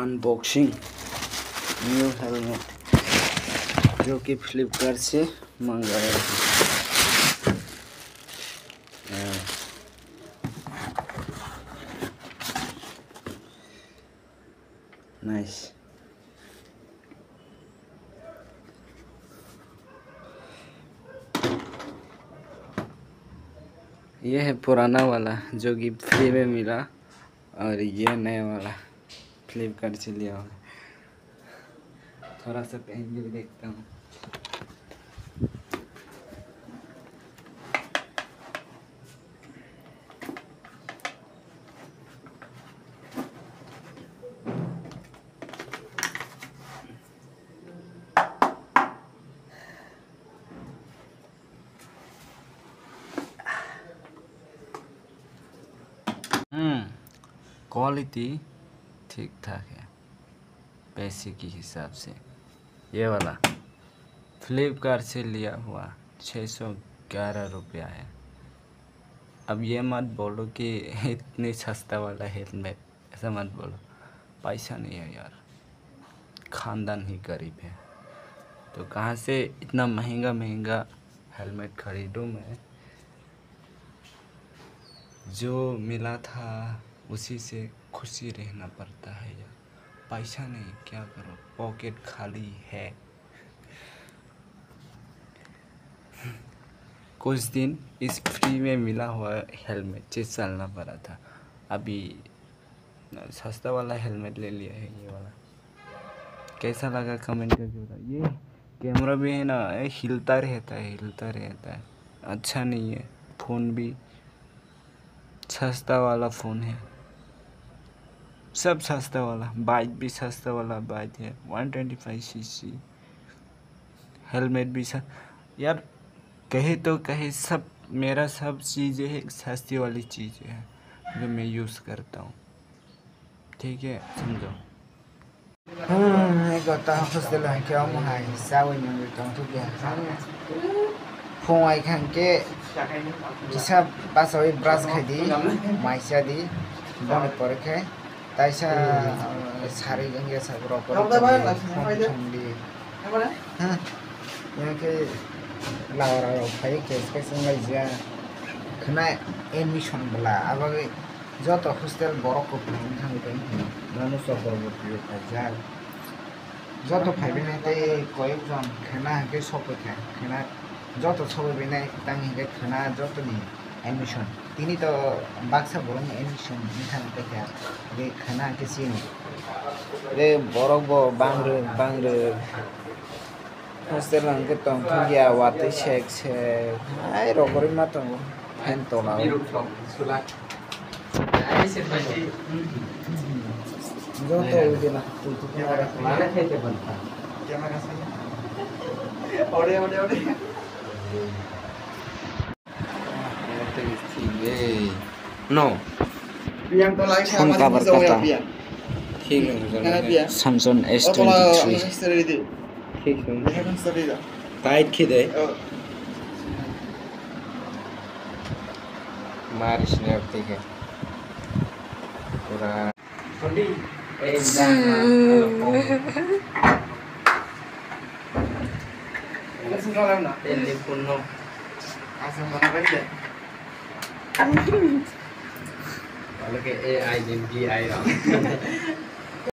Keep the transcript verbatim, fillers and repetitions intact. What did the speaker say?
Unboxing new helmet जो कि फ्लिपकार्ट से मंगाया है। नाइस। ये है पुराना वाला जो कि फ्री में मिला। और ये नया वाला फ्लिपकार्ट से लिया हुआ है। थोड़ा सा पहन के भी देखता हूँ। हम्म, क्वालिटी ठीक ठाक है पैसे के हिसाब से। ये वाला फ्लिपकार्ट से लिया हुआ, छः सौ ग्यारह रुपया है। अब ये मत बोलो कि इतनी सस्ता वाला हेलमेट, ऐसा मत बोलो, पैसा नहीं है यार, खानदान ही गरीब है, तो कहाँ से इतना महंगा महंगा हेलमेट खरीदूँ मैं? जो मिला था उसी से खुशी रहना पड़ता है यार। पैसा नहीं, क्या करो, पॉकेट खाली है। कुछ दिन इस फ्री में मिला हुआ हेलमेट से चलना पड़ा था। अभी सस्ता वाला हेलमेट ले लिया है, ये वाला। कैसा लगा, कमेंट करके बताओ। ये कैमरा भी है ना, ये हिलता रहता है, हिलता रहता है, अच्छा नहीं है। फ़ोन भी सस्ता वाला फ़ोन है, सब सस्ता वाला, बाइक भी सस्ता वाला बाइक है, one twenty five CC. Helmet भी सा-, यार, कहे तो कहे, सब, मेरा सब चीज़ें एक सस्ती वाली चीज़ें हैं जो मैं यूज़ करता हूँ, ठीक है, समझो। Hmm, ego ta hostel hai khe omo hai chawi nungwi tong thuk ya. Phung ai khan khe kisa bachawi brush khai di, mai cha di, boni pore khe taisa, uh, sari wngya sa borok phone thang di. Hmm, yang khe laura rok phai case case wng lai jia. Khna admission bwla abagwi joto hostel borok kwplai wng thangwi tong phano, nono Chakraborty o phaijak. Joto phaibainai tei koyekjon khena hwnkhe sokphaikha, khena joto sokphaibinai tang hwnkhe khena jotoni admission. Tini to baksa borokni admission wng thangwi paikha, hwnkhe khena hwnkhe chini. Tei borok bo bangrwk bangrwk. Hostel hwnkhe tongthokya, watwi sek sek. Hai rogorwi ma tongo. Fan tola o. Joto udi na, twi twi twi. No. Phone cover kata. Thik wng jana. Samsung S twenty three. Thik wng. Tight khe de. Mari sini tike. Pura. Telephone no. Asa mana kan ya? Kalau ke A I dan B I lah.